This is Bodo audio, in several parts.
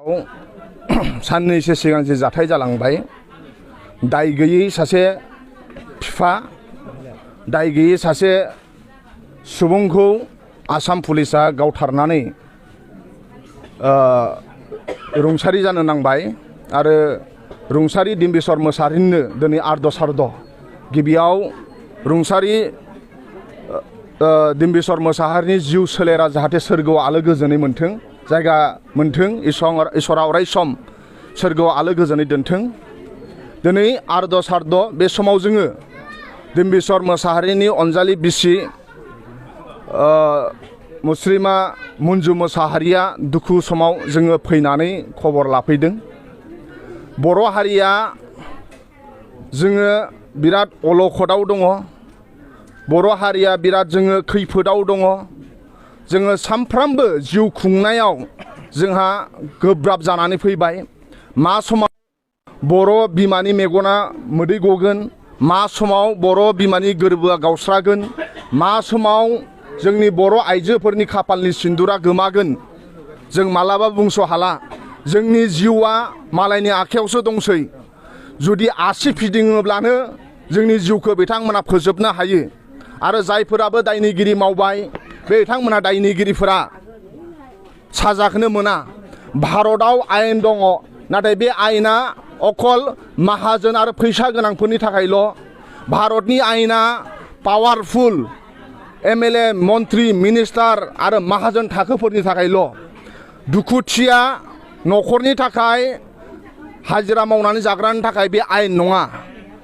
साननैसो सिगां जे जाथाय जालांबाय दाय गैयै सासे बिफा दाय गैयै सासे सुबुंखौ आसाम पुलिसा गावथारनानै रुंसारि जानो नांबाय आरो रुंसारि डिम्बिस्वर मोसाहारिनो दिनै आर्द सार्द गिबियाव रुंसारि डिम्बिस्वर मोसाहारिनि जिउ सोलेरा जाहाथे सोरगोआव आलो गोजोनै मोनथों जायगा मोनथों इसरा अराय सम सोरगोआव आलो गोजोनै दोनथों। दिनै आर्द सार्द बे समाव जोङो डिम्बिस्वर मोसाहारिनि अनजालि बिसि मुस्रिमा मन्जु मोसाहारिया दुखु समाव जोङो फैनानै खबर लाफैदों। बर' हारिया जोङो बिराद अलखदाव दङ, बर' हारिया बिराद जोङो खैफोदाव दङ। जोङो सानफ्रामबो जिउ खुंनायाव जोंहा गोब्राब जानानै फैबाय। मा समाव बर' बिमानि मेगना मोदै गगोन, मा समाव बर' बिमानि गोरबोआ गावस्रागोन, मा समाव जोंनि बर' आइजोफोरनि खाफालनि सिन्दुरा गोमागोन जों मालाबा बुंस' हाला। जोंनि जिउआ मालायनि आखायावसो दंसै। जुदि आसि फिदिङोब्लानो जोंनि जिउखौ बिथांमोना फोजोबनो हायो आरो जायफोराबो दायनिगिरि मावबाय बिथांमोना दायनिगिरिफोरा साजाखौनो मोना। भारतआव आयेन दङ, नाथाय बे आयेना अकल माहाजोन आरो फैसा गोनांफोरनि थाखायल'। भारतनि आयेना पावारफुल एमएलए मन्त्रि मिनिस्टार आरो माहाजोन थाखोफोरनि थाखायल'। दुखुथिया न'खरनि थाखाय हाजिरा मावनानै जाग्रानि थाखाय बे आयेन नङा।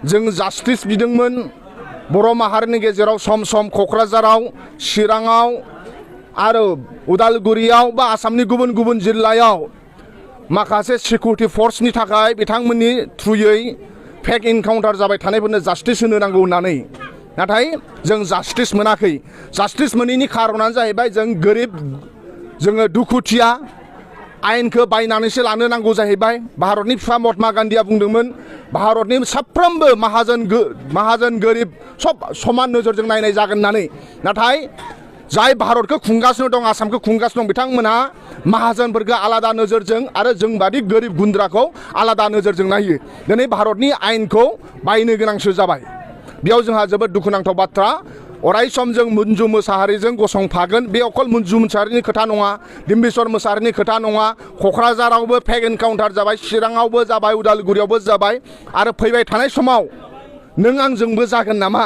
जों जास्टिस बिदोंमोन बर' माहारिनि गेजेराव सम सम क'क्राझाराव, चिराङाव आरो उदालगुरियाव बा आसामनि गुबुन गुबुन जिल्लायाव माखासे सिकिउरिटि फर्सनि थाखाय बिथांमोननि थ्रुयै फेक इनकाउन्टार जाबाय थानायफोरनो जास्टिस होनो नांगौ होननानै। नाथाय जों जास्टिस मोनाखै। जास्टिस मोनैनि खारनानो जाहैबाय जों गोरिब, जोङो दुखुथिया, आयेनखौ बायनानैसो लानो नांगौ जाहैबाय। भारतनि बिफा महात्मा गान्धीया बुंदोंमोन भारतनि साफ्रोमबो माहाजोन गोरिब सब समान नोजोरजों नायनाय जागोन होननानै। नाथाय जाय भारतखौ खुंगासिनो दं, आसामखौ खुंगासिनो दं, बिथांमोनहा माहाजोनफोरखौ आलादा नोजोरजों आरो जोंबादि गोरिब गुन्द्राखौ आलादा नोजोरजों नायो। दिनै भारतनि आयेनखौ बायनो गोनांसो जाबाय। बेयाव जोंहा जोबोद दुखुनांथाव बाथ्रा। अराय सम जों मन्जु मोसाहारिजों गसंफागोन। बे अकल मन्जु मोसाहारिनि खोथा नङा, डिम्बिस्वर मोसाहारिनि खोथा नङा। क'क्राझारावबो फेक एनकाउन्टार जाबाय, चिराङावबो जाबाय, उदालगुरियावबो जाबाय आरो फैबाय थानाय समाव नों आंजोंबो जागोन नामा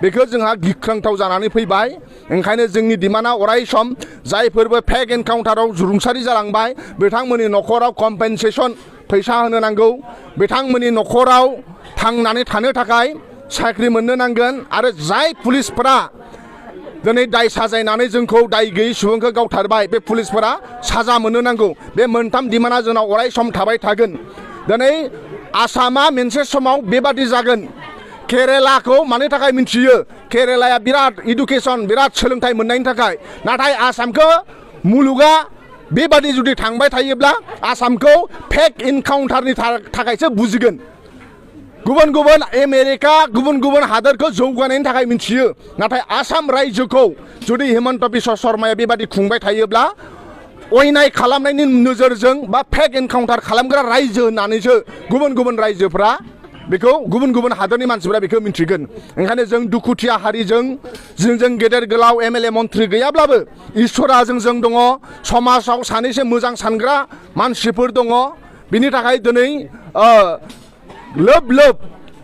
बेखौ जोंहा गिख्रांथाव जानानै फैबाय। ओंखायनो जोंनि डिमान्डआ अराय सम जायफोरबो फेक एनकाउन्टाराव रुंसारि जालांबाय बिथांमोननि न'खराव कम्पेनसेसन फैसा होनो नांगौ। बिथांमोननि न'खराव थांनानै थानो थाखाय साख्रि मोननो नांगोन आरो जाय पुलिसफोरा दिनै दाय साजायनानै जोंखौ दाय गैयै सुबुंखौ गावथारबाय बे पुलिसफोरा साजा मोननो नांगौ। बे मोनथाम डिमान्डआ जोंनाव अराय सम थाबाय थागोन। दिनै आसामा मोनसे समाव बेबादि जागोन। केरेलाखौ मानि थाखाय मिथियो? केरेलाया बिराद इडुकेसन, बिराद सोलोंथाइ मोननायनि थाखाय। नाथाय आसामखौ मुलुगा बेबादि जुदि थांबाय थायोब्ला आसामखौ फेक इनकाउन्टारनि थाखायसो बुजिगोन। गुबुन गुबुन आमेरिका, गुबुन गुबुन हादोरखौ जौगानायनि थाखाय मिथियो। नाथाय आसाम रायजोखौ जुदि हिमन्त बिश्व शर्माया बेबादि खुंबाय थायोब्ला अयनाय खालामनायनि नोजोरजों बा फेक एनकाउन्टार खालामग्रा रायजो होननानैसो गुबुन गुबुन रायजोफ्रा बेखौ, गुबुन गुबुन हादोरनि मानसिफोरा बेखौ मिथिगोन। ओंखायनो जों दुखुथिया हारिजों जोंजों गेदेर गोलाव एमएलए मन्त्रि गैयाब्लाबो इसोरा जोंजों दङ। समाजाव सानैसो मोजां सानग्रा मानसिफोर दङ। बिनि थाखाय दिनै लोब लोब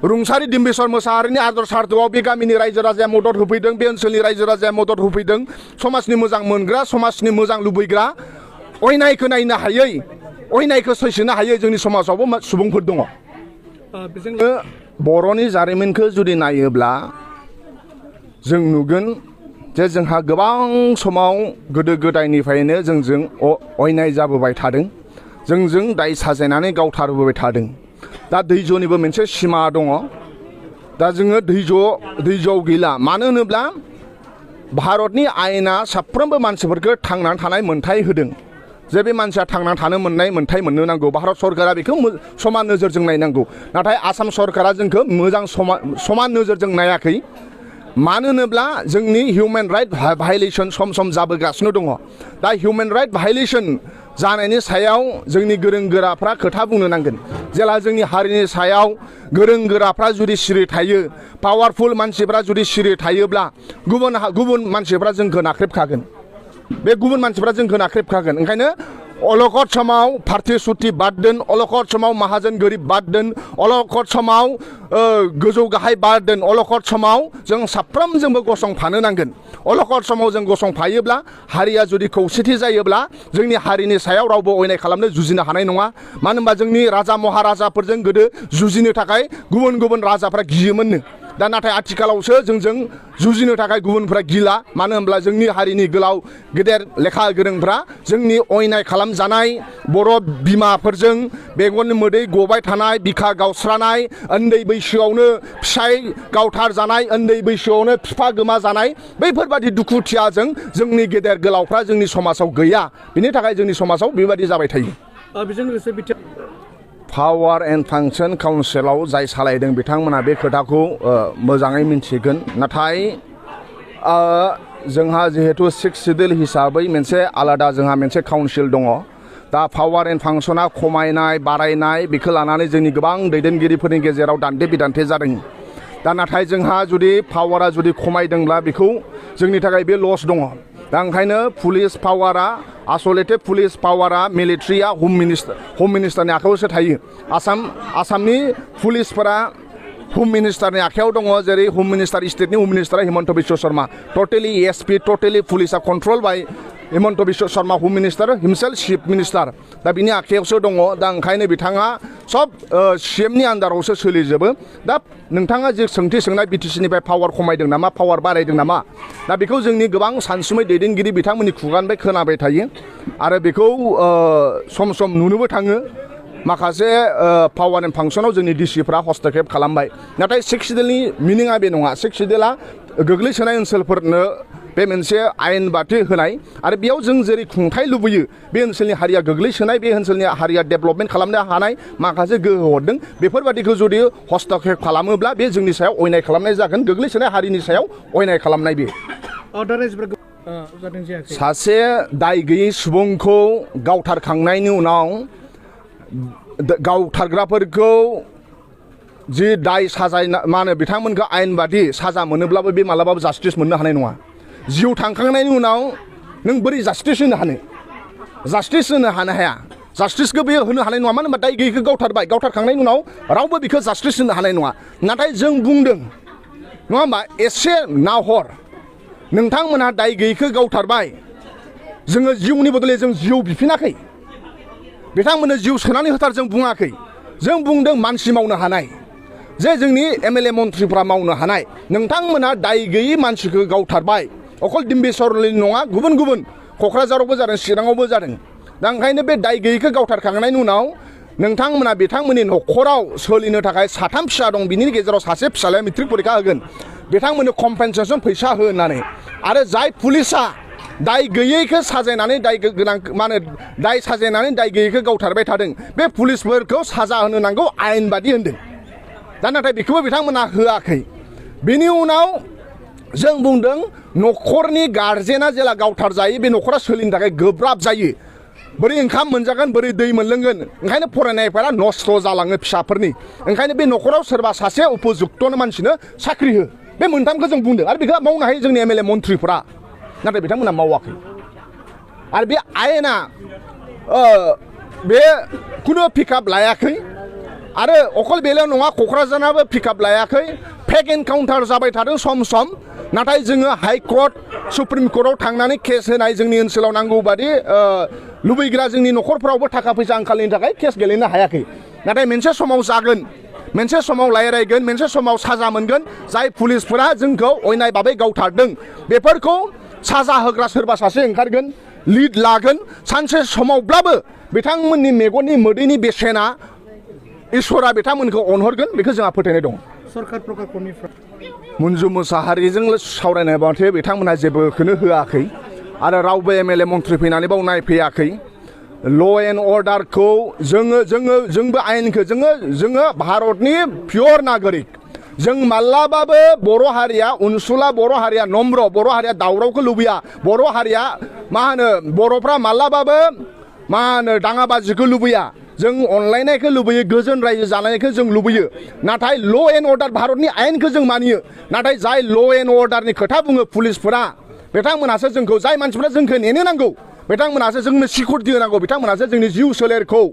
रुंसारि डिम्बिस्वर मोसाहारिनि आदर सार्दआव बे गामिनि रायजो राजाया मदद होफैदों, बे ओनसोलनि रायजो राजाया मदद होफैदों। समाजनि मोजां मोनग्रा, समाजनि मोजां लुबैग्रा, अयनायखौ नायनो हायै, अयनायखौ सैसोनो हायै जोंनि समाजावबो सुबुंफोर दङ। जोङो बर'नि जारिमिनखौ जुदि नायोब्ला जों नुगोन जे जोंहा गोबां समाव गोदो गोदायनिफ्रायनो जोंजों अयनाय जाबोबाय थादों, जोंजों दाय साजायनानै गावथारबोबाय थादों। दा धैज्यनिबो मोनसे सिमा दङ। दा जोङो धैज्यआव गैला। मानो होनोब्ला भारतनि आयेना साफ्रोमबो मानसिफोरखौ थांनानै थानाय मोन्थाय होदों जे बे मानसिया थांनानै थानो मोननाय मोन्थाय मोननो नांगौ। भारत सरकारा बेखौ समान नोजोरजों नायनांगौ। नाथाय आसाम सरकारा जोंखौ मोजां समान नोजोरजों नायाखै। मानो होनोब्ला जोंनि हिउमेन राइट भायलेसन सम सम जाबोगासिनो दङ। दा हिउमेन राइट भायलेसन जानायनि सायाव जोंनि गोरों गोराफ्रा खोथा बुंनो नांगोन जेला जोंनि हारिनि सायाव गोरों गोराफ्रा जुदि सिरि थायो पावारफुल मानसिफ्रा जुदि सिरि थायोब्ला गुबुन मानसिफ्रा जोंखौ नाख्रेबखागोन बे गुबुन मानसिफ्रा जोंखौ नाख्रेबखागोन ओंखायनो अलखद समाव पार्टी सुथि बाद दोन अलखद समाव माहाजोन गोरिब बाद दोन अलखद समाव गोजौ गाहाय बाद दोन अलखद समाव जों साफ्रोमजोंबो गसंफानो नांगोन अलखद समाव जों गसंफायोब्ला हारिया जुदि खौसेथि जायोब्ला जोंनि हारिनि सायाव रावबो अयनाय खालामनो जुजिनो हानाय नङा मानो होनबा जोंनि राजा महाराजाफोरजों गोदो जुजिनो थाखाय गुबुन राजाफ्रा गियोमोननो दा नाथाय आथिखालावसो जोंजों जुजिनो थाखाय गुबुनफ्रा गिला मानो होनब्ला जोंनि हारिनि गोलाव गेदेर लेखा गोरोंफ्रा जोंनि अयनाय खालामजानाय बर' बिमाफोरजों बेगन मोदै गबाय थानाय बिखा गावस्रानाय उन्दै बैसोआवनो फिसाय गावथार जानाय उन्दै बैसोआवनो बिफा गोमा जानाय बैफोरबादि दुखुथियाजों जोंनि गेदेर गोलावफ्रा जोंनि समाजाव गैया बिनि थाखाय जोंनि समाजाव बेबादि जाबाय थायो बेजों लोगोसे पावार एन्ड फांसन काउन्सिलाव जाय सालायदों बिथांमोना बे खोथाखौ मोजाङै मिन्थिगोन नाथाय जोंहा जिहेतु 6 सिडिउल हिसाबै मोनसे आलादा जोंहा मोनसे काउन्सिल दङ दा पावार एन्ड फांसना खमायनाय बारायनाय बेखौ लानानै जोंनि गोबां दैदेनगिरिफोरनि गेजेराव दान्थे बिदान्थे जादों दा नाथाय जोंहा जुदि पावारा जुदि खमायदोंब्ला बेखौ जोंनि थाखाय बे लस दङ दा ओंखायनो पुलिस पावारा आसलते पुलिस पावारा मिलिटारिया हम मिनिस्टारनि आखायावसो थायो आसामनि पुलिसफोरा हम मिनिस्टारनि आखायाव दङ जेरै हम मिनिस्टार स्टेटनि हम मिनिस्टारा Himanta Biswa Sarma totally SP totally पुलिसा control by Himanta Biswa Sarma home minister himself chief minister दा बिनि आखायावसो दङ दा ओंखायनो बिथाङा सब सीएमनि आन्दारावसो सोलिजोबो दा नोंथाङा जे सोंथि सोंनाय बिटिसिनिफ्राय पावार खमायदों नामा पावार बारायदों नामा दा बेखौ जोंनि गोबां सानसुमै दैदेनगिरि बिथांमोननि खुगानिफ्राय खोनाबाय थायो आरो बेखौ सम सम नुनोबो थाङो माखासे पावार एन्ड फांसनाव जोंनि डिसिफ्रा हस्तक्षेप खालामबाय नाथाय 6 सिडिउलनि मिनिङा बे नङा 6 सिडिउला गोग्लैसोनाय ओनसोलफोरनो बे मोनसे आयेन बाथि होनाय आरो बेयाव जों जेरै खुंथाय लुबैयो बे ओनसोलनि हारिया गोग्लैसोनाय बे ओनसोलनि हारिया डेभेलपमेन्ट खालामनो हानाय माखासे गोहो हरदों बेफोरबादिखौ जुदि हस्तक्षेप खालामोब्ला बे जोंनि सायाव अयनाय खालामनाय जागोन गोग्लैसोनाय हारिनि सायाव अयनाय खालामनाय बे सासे दाय गैयै सुबुंखौ गावथारखांनायनि उनाव गावथारग्राफोरखौ जि दाय साजाय मा होनो बिथांमोनखौ आयेन बादि साजा मोनोब्लाबो बे मालाबाबो जास्टिस मोननो हानाय नङा जिउ थांखांनायनि उनाव नों बोरै जास्टिस होनो हानो हाया जास्टिसखौ बेयो होनो हानाय नङा मानो होनबा दाय गैयैखौ गावथारखांनायनि उनाव रावबो बेखौ जास्टिस होनो हानाय नङा नाथाय जों बुंदों नङा होमबा एसे नाहर नोंथांमोनहा दाय गैयैखौ गावथारबाय जोङो जिउनि बदलै जों जिउ बिफिनाखै बिथांमोननो जिउ सोनानै होथार जों बुङाखै जों बुंदों मानसि मावनो हानाय जे जोंनि एमएलए मन्थ्रिफ्रा मावनो हानाय नोंथांमोना दाय गैयै मानसिखौ गावथारबाय अकल डिम्बिसरनि नङा गुबुन क'क्राझारावबो जादों चिराङावबो जादों दा ओंखायनो बे दाय गैयैखौ गावथारखांनायनि उनाव नोंथांमोना बिथांमोननि न'खराव सोलिनो थाखाय 3 फिसा दं बिनि गेजेराव सासे फिसालाया मेट्रिक परिखा होगोन बिथांमोननो कम्पेनसेसन फैसा हो होननानै आरो जाय पुलिसा दाय गैयैखौ साजायनानै दाय गोनां मा होनो दाय साजायनानै दाय गैयैखौ गावथारबाय थादों बे पुलिसफोरखौ साजा होनो नांगौ आयेन बादि होनदों दा नाथाय बेखौबो बिथांमोना होआखै बेनि उनाव जों बुंदों न'खरनि गार्जेना जेला गावथार जायो बे न'खरा सोलिनो थाखाय गोब्राब जायो बोरै ओंखाम मोनजागोन बोरै दै मोनलोंगोन ओंखायनो फरायनायफोरा नस्थ' जालाङो फिसाफोरनि ओंखायनो बे न'खराव सोरबा सासे उपजुक्तनो मानसिनो साख्रि हो बे मोनथामखौ जों बुंदों आरो बेखौ मावनो हायो जोंनि एमएलए मन्थ्रिफ्रा नाथाय बिथांमोना मावाखै आरो बे आयेना बे कुनु पिकआप लायाखै आरो अकल बेल नङा क'क्राझाराबो पिकआप लायाखै फेक एनकाउन्टार जाबाय थादों सम नाथाय जोङो हाइकर्ट सुप्रिम कर्टआव थांनानै केस होनाय जोंनि ओनसोलाव नांगौ बादि लुबैग्रा जोंनि न'खरफ्रावबो थाखा फैसा आंखालनि थाखाय केस गेलेनो हायाखै नाथाय मोनसे समाव जागोन मोनसे समाव रायरायगोन मोनसे समाव साजा मोनगोन जाय पुलिसफोरा जोंखौ अयनाय भाबै गावथारदों बेफोरखौ साजा होग्रा सोरबा सासे ओंखारगोन लिड लागोन सानसे समावब्लाबो बिथांमोननि मेगननि मोदैनि बेसेना इसोरा बिथांमोनखौ अनहरगोन बेखौ जोंहा फोथायनाय दं सरकार प्रकल्पनिफ्राय मन्जु मुसाहारिजों सावरायनाय बाथे बिथांमोनहा जेबोखौनो होआखै आरो रावबो एमएलए मन्थ्रि फैनानै बाव नायफैयाखै ल' एन्ड अर्डारखौ जोंबो आयेनखौ जोङो भारतनि पियर नागरिक जों माब्लाबाबो बर' हारिया अनसुला बर' हारिया नम्र बर' हारिया दावरावखौ लुबैया बर' हारिया मा होनो बर'फ्रा माब्लाबाबो मा होनो दाङाबाजिखौ लुबैया जों अनलायनायखौ लुबैयो गोजोन रायजो जानायखौ जों लुबैयो नाथाय ल' एन्ड अर्डार भारतनि आयेनखौ जों मानियो नाथाय जाय ल' एन्ड अर्डारनि खोथा बुङो पुलिसफोरा बिथांमोनासो जोंखौ जाय मानसिफोरा जोंखौ नेनो नांगौ बिथांमोनासो जोंनो सिकिउरिटि होनांगौ बिथांमोनासो जोंनि जिउ सोलेरखौ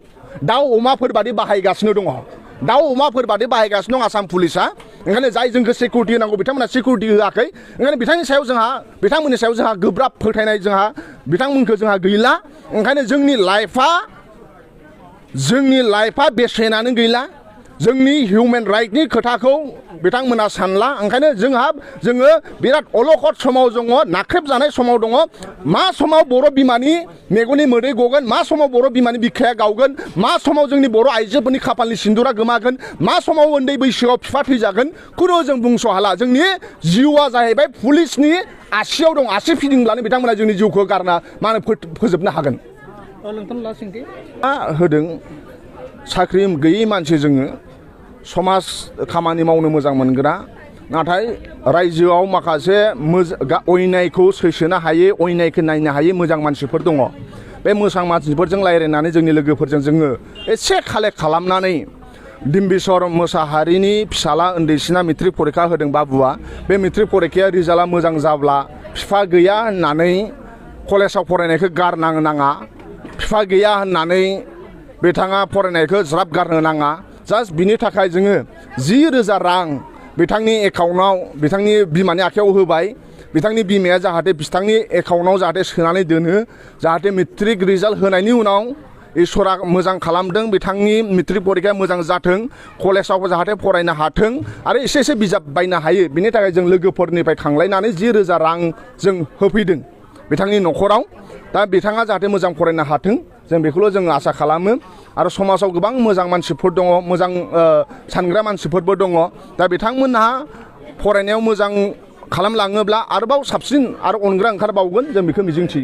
दाउ अमाफोर बादि बाहायगासिनो दङ दाउ अमाफोर बादि बाहायगासिनो दं आसाम पुलिसा ओंखायनो जाय जोंखौ सिकिउरिटि होनांगौ बिथांमोना सिकिउरिटि होआखै ओंखायनो बिथांमोननि सायाव जोंहा गोब्राब फोथायनाय बिथांमोनखौ जोंहा गैला ओंखायनो जोंनि लाइफआ बेसेनानो गैला जोंनि हिउमेन राइटनि खोथाखौ बिथांमोना सानला ओंखायनो जोङो बिराद अलखद समाव दङ नाख्रेबजानाय समाव दङ मा समाव बर' बिमानि मेगननि मोदै गगोन मा समाव बर' बिमानि बिखाया गावगोन मा समाव जोंनि बर' आइजोफोरनि खाफालनि सिन्दुरा गोमागोन मा समाव उन्दै बैसोआव बिफा थैजागोन खुनु जों बुंस' हाला जोंनि जिउआ जाहैबाय पुलिसनि आसियाव दं आसि फिदिंब्लानो बिथांमोना जोंनि जिउखौ गारना मा होनो फोजोबनो हागोन होदों साख्रि गैयै मानसि जोङो समाज खामानि मावनो मोजां मोनग्रा नाथाय रायजोआव माखासे अयनायखौ सैसोनो हायै अयनायखौ नायनो हायै मोजां मानसिफोर दङ बे मोजां मानसिफोरजों रायज्लायनानै जोंनि लोगोफोरजों जोङो एसे कालेक्ट खालामनानै डिम्बिस्वर मोसाहारिनि फिसाला उन्दैसिना मेट्रिक परिखा होदों बाबुआ बे मेट्रिक परिखाया रिजाल्टआ मोजां जाब्ला बिफा गैया होननानै कलेजाव फरायनायखौ गारनांनो नाङा बिफा गैया होननानै बिथाङा फरायनायखौ ज्राब गारनो नाङा जास्ट बिनि थाखाय जोङो 10,000 रां बिथांनि एकाउन्टआव बिथांनि बिमानि आखायाव होबाय बिथांनि बिमाया जाहाथे बिथांनि एकाउन्टआव जाहाथे सोनानै दोनो जाहाथे मेट्रिक रिजाल्ट होनायनि उनाव इसोरा मोजां खालामदों बिथांनि मेट्रिक परिखाया मोजां जाथों कलेजाव जाहाथे फरायनो हाथों आरो एसे बिजाब बायनो हायो बिनि थाखाय जों लोगोफोरनिफ्राय खांलायनानै 10,000 रां जों होफैदों बिथांनि न'खराव दा बिथाङा जाहाथे मोजां फरायनो हाथों जों बेखौल' जों आसा खालामो आरो समाजाव गोबां मोजां मानसिफोर दङ मोजां सानग्रा मानसिफोरबो दङ दा बिथांमोनहा फरायनायाव मोजां खालामलाङोब्ला आरोबाव साबसिन आरो अनग्रा ओंखारबावगोन जों बेखौ मिजिंथियो